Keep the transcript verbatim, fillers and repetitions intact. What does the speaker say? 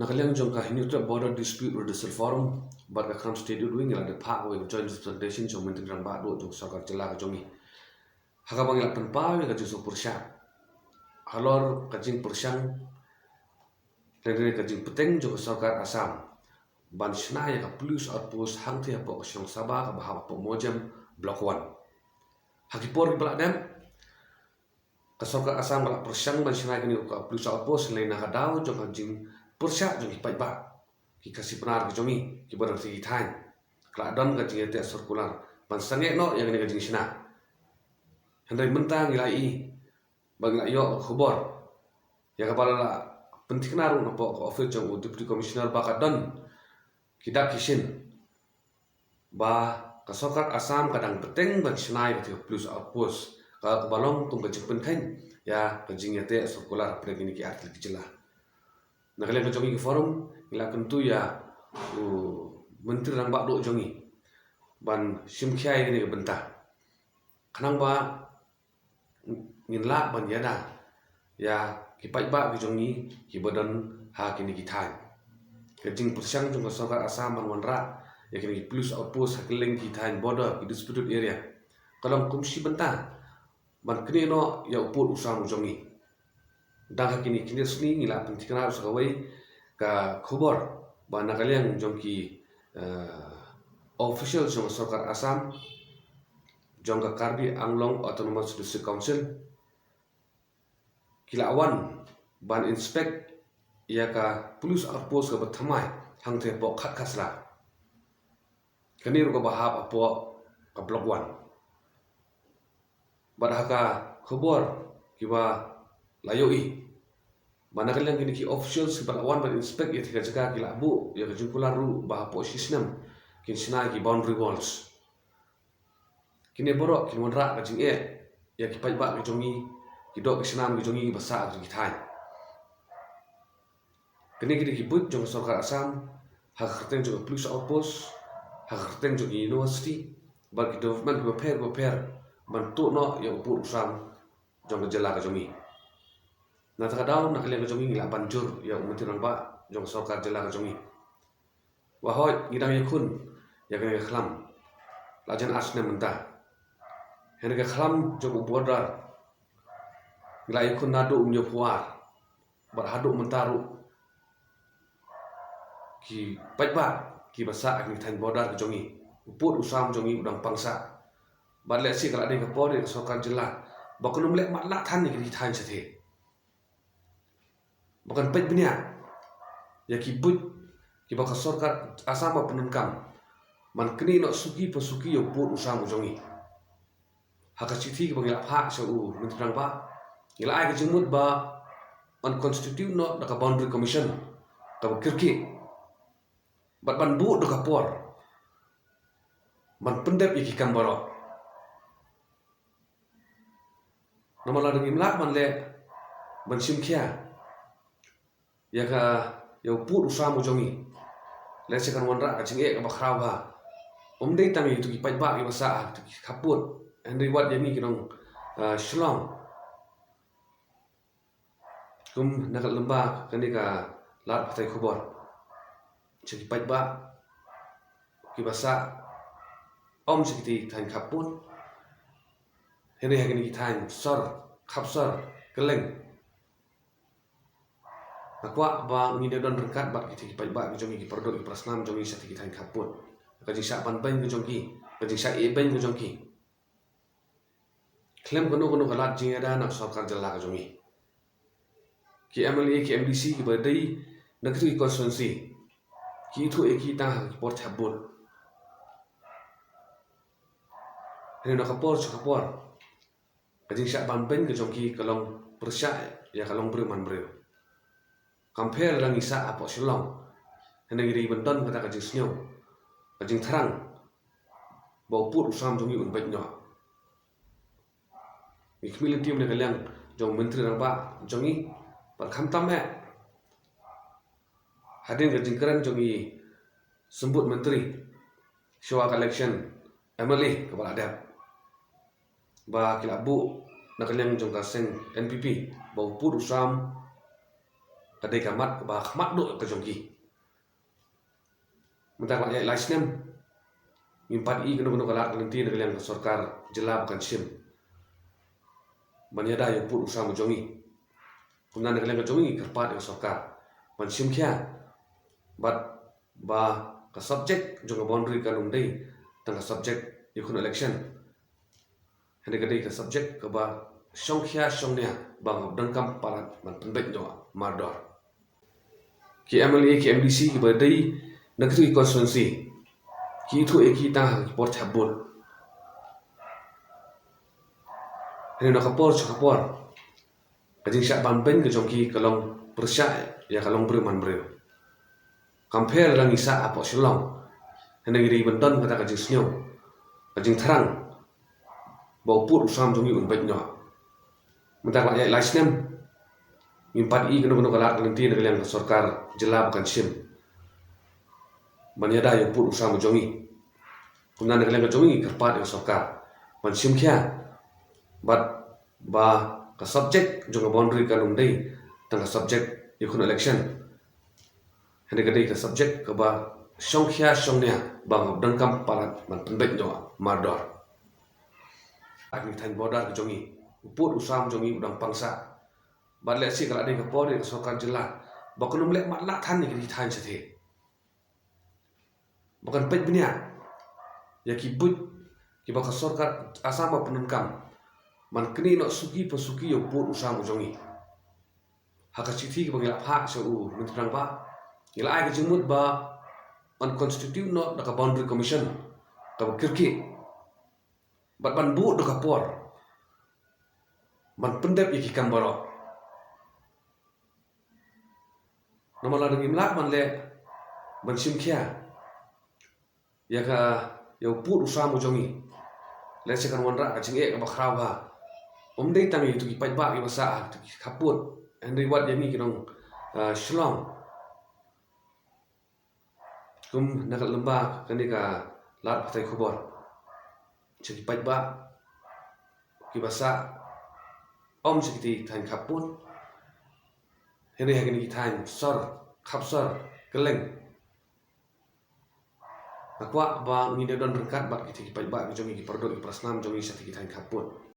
Na ka liang jong ka Hynñiewtrep Border Dispute Redressal Forum bad ka Khynnah State Youth Wing, ngi la dep phah ïa ka joint representation jong u Myntri Rangbah Duh jong ka sorkar jylla ka jong ngi. Ha kaba ngi la pynpaw ïa ka jingsngewpyrshah halor ka jingpyrshang lane ka jingpyrshang jong ka sorkar Assam ban shna ïa ka police outpost hangtei hapoh ka shnong Saba kaba hap hapoh Mawjem Block One. Ha ki por kiba la dep, ka sorkar Assam ka la pyrshang ban shna ïa kane ka police outpost, lane na ka daw jong ka jingpyrshah jong ki paidbah, ki Khasi Pnar ki jong ngi kiba don ha ki thaiñ, ka la don ka jingïateh circular ban sangeh noh ïa kane ka jingshna. Hynrei mynta ngi la ïohi, ba ngi la ïoh ka khubor, ïa kaba la pynthikna ruh napoh ka office jong u Deputy Commissioner, ba ka don ki dak ki shin ba ka sorkar Assam ka dang bteng ban shna ïa ka police outpost, ka, kaba long kum ka jingpynkheiñ ïa ka jingïateh circular hapdeng kine ki ar tylli ki jylla. Na ka liang ka jong ngi ka forum, ngi la kyntu ïa u Myntri Rangbah Duh jong ngi ban shim khia ïa kane ka bynta, khnang ba ngin lah ban ïada ïa ki paidbah ki jong ngi kiba don ha kine ki thaiñ. Ka jingpyrshang jong ka sorkar Assam ban wanrah ïa kine ki police outpost ha kylleng ki thaiñ border, ki disputed area, ka long kum shi bynta ban knieh noh ïa u pud u sam u jong ngi. Dang ha kine ki sngi ngi la pynthikna ruh sa kawei ka khubor ba na ka liang jong ki, eh, official jong ka sorkar Assam, jong ka Karbi Anglong Autonomous District Council, ki la wan ban inspect ïa ka police outpost kaba thymmai hangtei hapoh Khatkhasla. Kane ruh kaba hap hapoh ka Block One. Bad ha ka khubor kiba la ïohi, ba na ka liang kine ki officials kiba la wan ban inspect ïa kata ka jaka ki la buh ïa ka jingkular ruh ba hapoh shi snem kin shna ïa ki boundary walls. Kine baroh kin wanrah ka jingeh ïa ki paidbah ki jong ngi, ki doh ki snam ki jong ngi kiba sah ha ki thaiñ. Kine ki dei ki buit jong ka sorkar Assam ha ka kyrteng jong ka police outpost, ha ka kyrteng jong ka university bad ki development kiba pher kiba pher ban tuh noh ïa u pud u sam jong ka jylla ka jong ngi. Na kata ka daw, na ka liang ka jong ngi, ngi lah ban jur ïa u Myntri Rangbah jong ka sorkar jylla ka jong ngi, ba hooid ngi dang ïakhun ïa kane ka khlam la jan ar snem mynta. Hynrei ka khlam jong u border ngi la ïakhun naduh u hynñiewphew ar, bad haduh mynta ruh ki paidbah kiba sah ha ki thaiñ border ki jong ngi, u pud u sam jong ngi u dang pang sah. Bad lehse ka la dei ka por ïa ka sorkar jylla ba kan ym leh matlah than ïa ki thaiñ shatei, ba kan peit bniah ïa ki buit kiba ka sorkar Assam ba pyndonkam ban knieh noh suki pa suki ïa u pud u sam u jong ngi. Ha ka shithi kaba ngi la phah sha u Myntri Rangbah, ngi la ai ka jingmut ba ban constitute noh da ka Boundary Commission kaba kyrkieh bad ban buh da ka por ban pyndep ïa ki kam baroh. Namar lada ngim lah ban leh ban shim khia ïa ka, ïa u pud u sam u jong ngi, lehse kan wanrah ka jingeh kaba khraw bha, ym dei tang ïa kito ki paidbah kiba sah ha kito ki khappud, hynrei wat ïa ngi ki nong, ah, Shillong. Kum na ka lymba kane ka lad pathai khubor, sha ki paidbah kiba sah ym sha kito ki thaiñ khappud, hynrei ha kine ki thaiñ sor, khapsor, kylleng, nga kwah ba ngin ïa don ryngkat bad kito ki paidbah ki jong ngi, ki paradoh ki parasnam jong ngi sha kito ki thaiñ khappud, ka jingshah ban beiñ ka jong ki, ka jingshah ïeh beiñ ka jong ki. Khlem kano kano ka lad jingïada na ka sorkar jylla ka jong ngi, ki M L A, ki M D C kiba dei na kito ki constituency, ki ithuh ïa ki tang ha ki por thep vote. Hynrei na ka por sha ka por, ka jingshah ban beiñ ka jong ki ka long pyrshah ïa ka long briew man briew. Kam pher lada ngi sah hapoh Shillong, hynrei ngi dei ban don kata ka jingsngew, ka jingthrang ba u pud u sam jong ngi un beit noh. Ngi khmih lynti na ka liang jong u Myntri Rangbah jong ngi, bad khamtam eh hadien ka jingkren jong i Symbud Myntri shuwa ka election M L A kaba la dep, ba ki la buh na ka liang jong ka seng N P P ba u pud u sam ka dei ka mat kaba khmat duh ka jong ki. Mynta ka la ïaid lai snem, ngim pat i kano kano ka lad ka lynti na ka liang ka sorkar jylla ba kan shim ban ïada ïa u pud u sam u jong ngi. Kumta na ka liang ka jong ngi kyrpad ïa ka sorkar ban shim khia bad ba ka subject jong ka boundary kan ym dei tang ka subject ïa kano election. Hynrei ka dei ka subject kaba shongkhia shongnia ba ngam donkam palat ban pynbeit noh mardor. Ki M L A, ki M D C kiba dei na kitu ki constituency, ki ithuh ïa ki tang ha ki por thep vote. Hynrei na ka por sha ka por, ka jingshah ban beiñ ka jong ki ka long pyrshah ïa ka long briew man briew. Kam pher lada ngi sah hapoh Shillong, hynrei ngi dei ban don kata ka jingsngew, ka jingthrang ba u pud u sam jong ngi un beit noh. Mynta ka la ïaid lai snem, ngim pat i kano kano ka lad ka lynti na ka liang ka sorkar jylla ba kan shim ban ïada ïa u pud u sam u jong ngi. Kumta na ka liang ka jong ngi kyrpad ïa ka sorkar ban shim khia bad ba ka subject jong ka boundary kan ym dei tang ka subject ïa kano election. Hynrei ka dei ka subject kaba shongkhia shongnia ba ngam donkam palat ban pynbeit noh mardor. Ha kine ki thaiñ border ka jong ngi, u pud u sam jong ngi u dang pang sah. Bad lehse ka la dei ka por ïa ka sorkar jylla ba kan ym leh matlah than ïa kine ki thaiñ shathie, ba kan peit bniah ïa ki buit kiba ka sorkar Assam ba pyndonkam ban knieh noh suki pa suki ïa u pud u sam u jong ngi. Ha ka shithi kaba ngi la phah sha u Myntri Rangbah, ngi la ai ka jingmut ba ban constitute noh da ka Boundary Commission kaba kyrkieh bad ban buh da ka por ban pyndep ïa ki kam baroh. Namar lada ngim lah ban leh ban shim khia ïa ka, ïa u pud u sam u jong ngi, lehse kan wanrah ka jingeh kaba khraw bha. Ym dei tang ïa kitu ki paidbah kiba sah ha kitu ki khappud, hynrei wat ïa ngi ki nong, ah, Shillong. Kum na ka lymba kane ka lad pathai khubor, sha ki paidbah kiba sah, ym sha kiti ki thaiñ khappud, hynrei ha kine ki thaiñ sor, khapsor, kylleng. Nga kwah ba ngin ïa don ryngkat bad kiti ki paidbah ki jong ngi, ki paradoh ki parasnam jong ngi sha kiti ki thaiñ khappud.